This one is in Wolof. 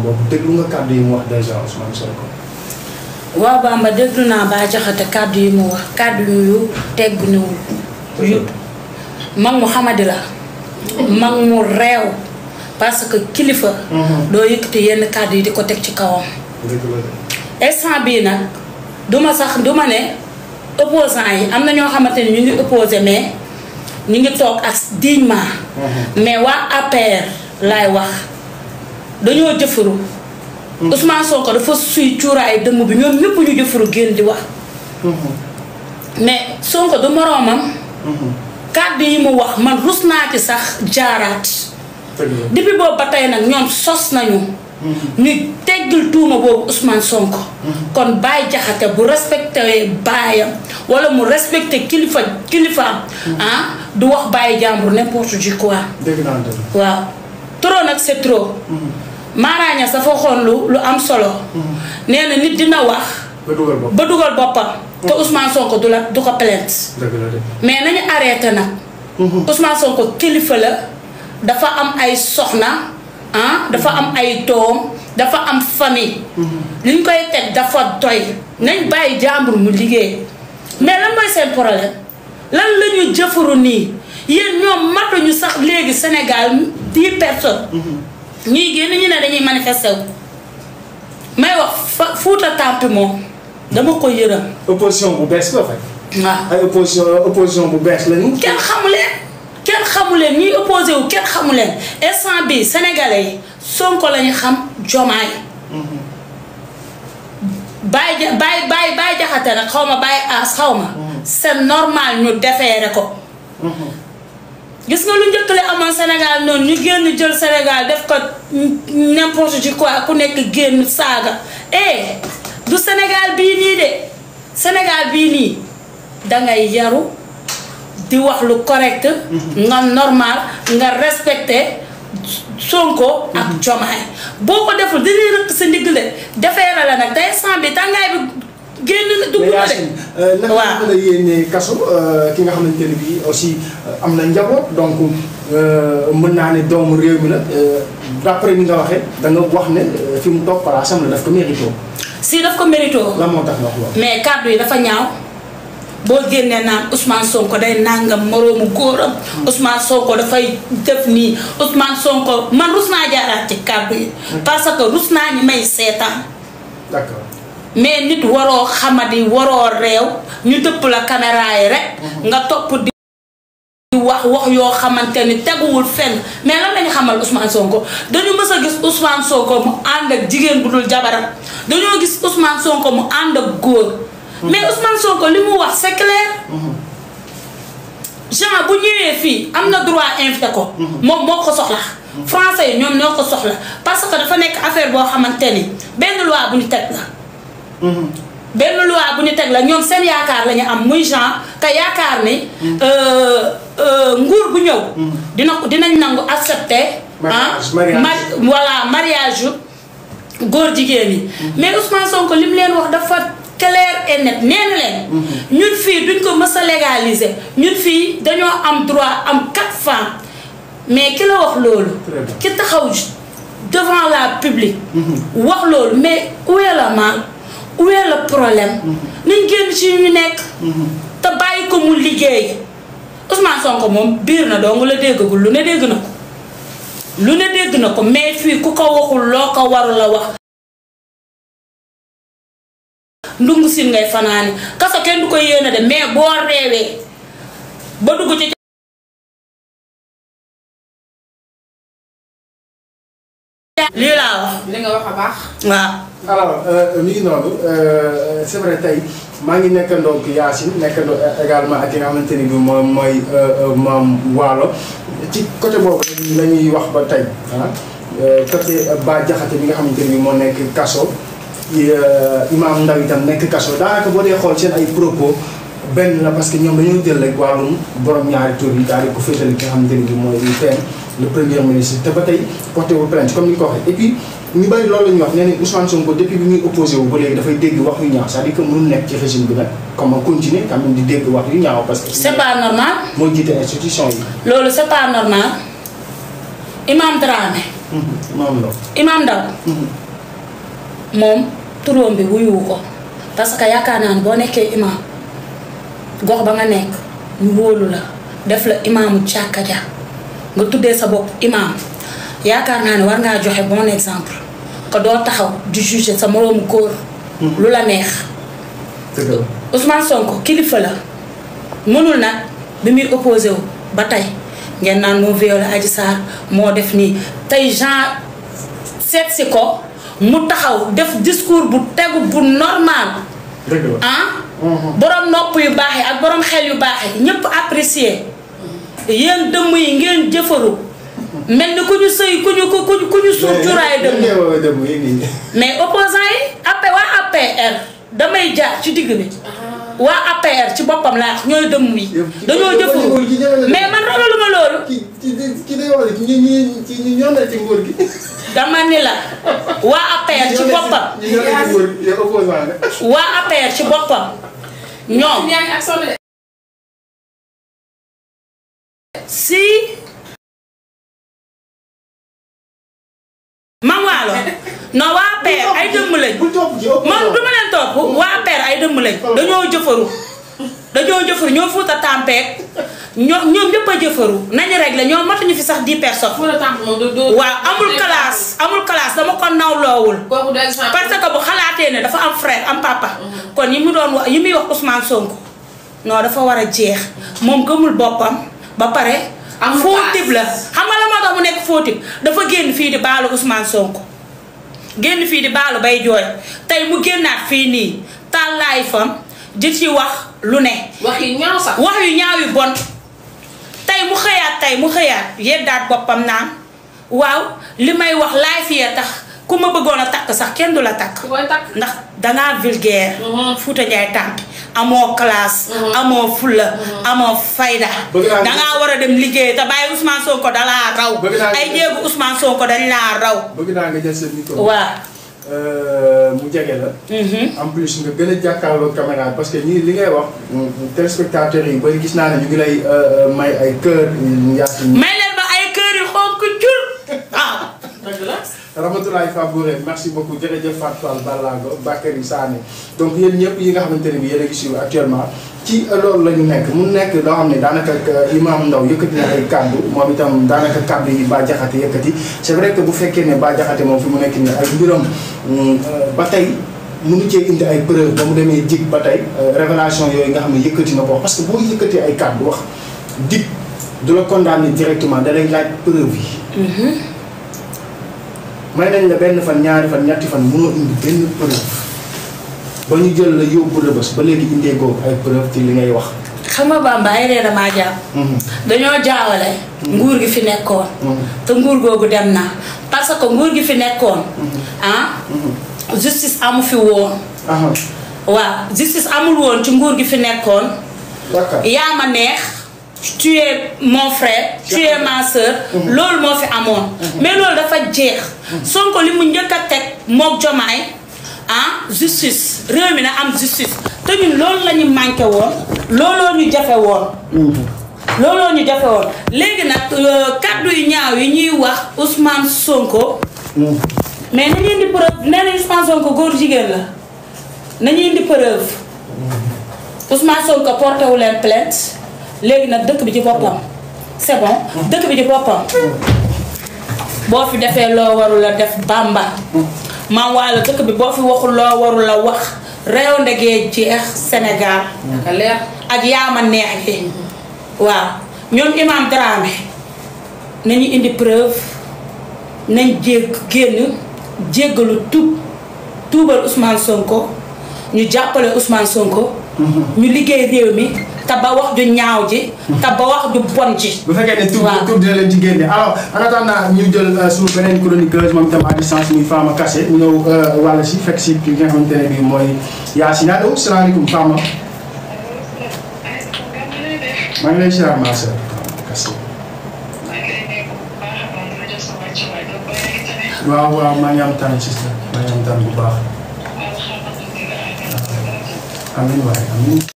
boobu déglu nga kàddu yi mu wax déjà Ousmane Sonko. waaw Bamba déglu naa Bah Diakhaté kàddu yi mu wax kàddu yu tegguñuwul yu mag mu xamadi la mag mu réew parce que kilifa doo yëkkati yenn kàddu yi di ko teg ci kawam instant bii nag duma ne opposant yi am na ñoo xamante ni ñu ngi opposé mais ñu ngi toog ak dignement mais waa APR laay wax dañoo jëfaru Ousmane Sonko dafa suy cuuraay dëmm bi ñoom ñëpp ñu jëfaru génn di wax mais Sonko du moroomam kàddu yi mu wax man rus naa ci sax jaaraat depuis boobu ba tey nag ñoom sos nañu ñu teggil tuuma boobu Ousmane Sonko kon Bah Diakhaté bu respecté baayam wala mu respecté kilifaam du wax bàyyi jàmbur n'importe quoi waaw trop nag c'est trop maaraaña sa fa xoon lu am solo nee na nit dina wax ba dugal boppam te Ousmane Sonko du ko plainte mais nañu arrêté nag Ousmane Sonko kilifa la dafa am ay soxna dafa am ay doom dafa am famille li ñu koy teg dafa doy nañ bàyyi jàmbur mu liggéey mais lan mooy seen problème lan la ñu jëfaru nii yéen ñoom matuñu sax léegi Sénégal 10 personnes ñuy génn ñu ne dañuy manifester wu may wax Fouta Tampi moom dama ko yërëm opposition bu bees la fay waaw ay opposition bu bees lañu kenn xamuleen ñuy opposé wu kenn xamuleen instant bi sénégalais yi Sonko lañu xam Jomaay Bah Diakhaté nag xaw ma Baye As xaw ma c'est normal ñu defeere ko gis nga lu njëkk li amoon Sénégal noonu ñu génn jël Sénégal def ko n'importe quoi ku nekk génn saaga du Sénégal bii nii de Sénégal bii nii dangay yaru di wax lu correct nga normal nga respecté Sonko ak Diomaye boo ko deful dañuy rëkk sa ndigg de defeere la nag tey instant bi tàngaay bi génn na dugg na de naka la yéene kaso ki nga xamante ne bii aussi am na njaboot donc mën naa ne doomu réew mi la d'après ni nga waxee da nga wax ne fi mu toog palaasam la daf ko mérito si daf ko mérito la moo tax nga wax loolu mais kàddu yi dafa ñaaw boo génnee naan Ousmane Sonko day nangam moroomu góoram Ousmane Sonko dafay def nii Ousmane Sonko man rus naa jaaraat ci kàddu yi parce que rus naa ñi may seetaan d'accord mais nit waroo xamadi waroo réew ñu dëpp la caméra yi rek nga topp di wax yoo xamante ni teguwul fenn mais lan lañu xamal Ousmane Sonko dañu mës a gis Ousmane Sonko mu ànd ak jigéen bu dul jabaram dañoo gis Ousmane Sonko mu ànd ak góor mais Ousmane Sonko li mu wax c'est clair genre bu ñëwee fii am na droit invité ko moom moo ko soxla français yi ñoom ñoo ko soxla parce que dafa nekk affaire boo xamante ni benn loi bu ñu teg la benn loi bu ñu teg la ñoom seen yaakaar la ñu am muy genre te yaakaar ni nguur bu ñëw dinañ nangu accepter voilà mariage góor jigéen yi mais Ousmane Sonko li mu leen wax dafa clair et net nee na leen ñun fii duñ ko mës a légaliser ñun fii dañoo am droit am 4 femmes mais ki la wax loolu ki taxaw devant la public wax loolu mais où est le mal où est le problème nañ génn ci ñu nekk te bàyyi ko mu liggéey Ousmane Sonko moom biir na dong la déggagul lu ne dégg na ko mais fii ku ko waxul loo ko waru la wax ndungu sin ngay fanaani kaso kenn du ko yéene de mais boo reewee ba dugg ci lii laa wax li nga wax a baax waaw alors mi ngi noonu c'est vrai tey maa ngi nekkandoo ak Yacine nekkandoo également ak ki nga xamante ni bi moom mooy Mame Wallo ci côté boobu la ñuy wax ba tey côté Bah Diakhaté bi nga xamante ni bi moo nekk kaso Imam Ndaw itam nekk kaso daanaka boo dee xool seen ay propos benn la parce que ñoom dañoo jël rek wàllum borom ñaari tur yi daal di ko féetale ki nga xamante ni bi mooy le premier ministre te ba tey porté wu plainte comme ni ko waxee et puis ñu bari loolu la ñuy wax nee nañ Ousmane Sonko depuis bi muy opposé wu ba léegi dafay dégg wax yu ñaaw c'est-à-dire que mënul nekk ci régime bi nag comme continuer quand même di dégg wax yu ñaaw parce que c'est pas normal mooy jiite institution yi loolu c'est pas normal Imam Dramé Imam Ndaw moom turóom bi wuyuwu ko parce que yaakaar naa ne boo nekkee imam gox ba nga nekk ñu wóolu la def la imaamu jàkka ja nga tuddee sa bopp imam yaakaar naa ne war ngaa joxe bon exemple que doo taxaw di juger sa moroomu góor lu la neex. Ousmane Sonko kilifa la mënul nag bi muy opposé wu ba tey ngeen naan moo violé Adji Sarr moo def nii tey Jean seet si ko mu taxaw def discours bu tegu bu normal. borom nopp yu baax yi ak borom xel yu baax yi ñëpp apprécier yéen dëmm yi ngeen jëfaru mel ni ku ñu sëy ku ñu suur cuuraay dëmm mais opposant yi waa APR damay jaar ci digg bi waa APR ci boppam laa wax ñooy dëmm yi dañoo jëfaru mais man ragalu ma loolu dama ni la waa APR ci boppam waa APR ci boppam ñoom si Mame Wallo non waa APR ay dëmm lañ man du ma leen topp waa APR ay dëmm lañ dañoo jëfaru ñoo Fuuta Tampeek ñoom ñëpp a jëfaru nañu réglé ñoom matuñu fi sax 10 personnes. waaw amul classe dama ko nawloowul parce que bu xalaatee ne dafa am frère am papa kon yi mu doon wax yi muy wax Ousmane Sonko non dafa war a jeex moom gëmul boppam ba pare faux type la xam nga la moo tax mu nekk faux type dafa génn fii di baalu Ousmane Sonko génn fii di baalu bay jooy tey mu génnaat fii nii tàllaay fam di ci wax lu ne wax yu ñaaw yu bon tey mu xëyaat yeddaat boppam naan waaw li may wax laay fi tax ku ma bëggoon a takk sax kenn du la takk ndax dangaa vulgaire Fouta Ndiaye tàmp amoo classe amoo fulla amoo fayda dangaa war a dem liggéey te bàyyi Ousmane Sonko dalaa raw ay jéegu Ousmane Sonko dañ laa raw bëgg naa nga jël sa micro waaw mu jege la en plus nga gën a jàkkaarloo caméra parce que ñii li ngay wax téléspectateurs yi bari gis naa ne ñu ngi lay may ay kër may leen ba ay kër yu xonk jur Ramatoulaye Fabouré merci beaucoup jërëjëf Fatou Fall Ballago Bakary Sané donc yéen ñëpp yi nga xamante ne bi yéen a ngi suivre actuellement ci loolu la ñu nekk mu nekk loo xam ne daanaka Imam Ndaw yëkkati na ay kàddu moom itam daanaka kàddu yi Bah Diakhaté yëkkati c'est vrai que bu fekkee ne Bah Diakhaté moom fi mu nekk nii ay mbiram ba tey mënu cee indi ay preuve ba mu demee dig ba tey révélation yooyu nga xam ne yëkkati na ko parce que boo yëkkatee ay kàddu wax dig du la condamné directement da lay laaj preuve yi may nañ la benn fan ñaari fan ñetti fan mënoo indi benn preuve ba ñu jël la yóbbu Rebeuss ba léegi indee googu ay preuve ci li ngay wax. xam nga Bamba ay ree damaa jàpp. dañoo jaawale. nguur gi fi nekkoon. te nguur googu dem na parce que nguur gi fi nekkoon. justice amu fi woon. waaw justice amul woon ci nguur gi fi nekkoon. yaa ma neex. tu es mon frère, tu es ma soeur. loolu moo fi amoon. mais loolu dafa jeex. Sonko li mu njëkk a teg moog Diomaye justice réew mi na am justice te ñun loolu la ñu manqué woon looloo ñu jafe woon. looloo ñu jafe woon léegi nag kaddu yu ñaaw yi ñuy wax Ousmane Sonko. mais nañu indi preuve nee nañu Ousmane Sonko góor jigéen la nañu indi preuve Ousmane Sonko porté wu leen plainte. léegi nag dëkk bi ci boppam c'est bon dëkk bi ci boppam boo fi defee loo warul a def Bamba Mame Wallo dëkk bi boo fi waxul loo warul a wax réew ndegee jeex Sénégal ak leer ak yaama neex gi waaw ñoom Imam Dramé nañu indi preuve nañ génn jéggalu tuubal Ousmane Sonko ñu jàppale Ousmane Sonko ñu liggéey réew mi te ba wax ju ñaaw ji te ba wax ju bon ji. bu fekkee ne tur dina leen ci génne alors en attendant ñu jël suñu beneen chroniqueuse moom itam à distance muy Fama Kassé ñu ñëw wàll si fekk si ki nga xamante ne bii mooy Yacine allo salaamaaleykum Fama. maa ngi lay ziar ma sœur Kassé. waaw maa ngi am tànn sister maa ngi am tànn bu baax. amiin waay amiin.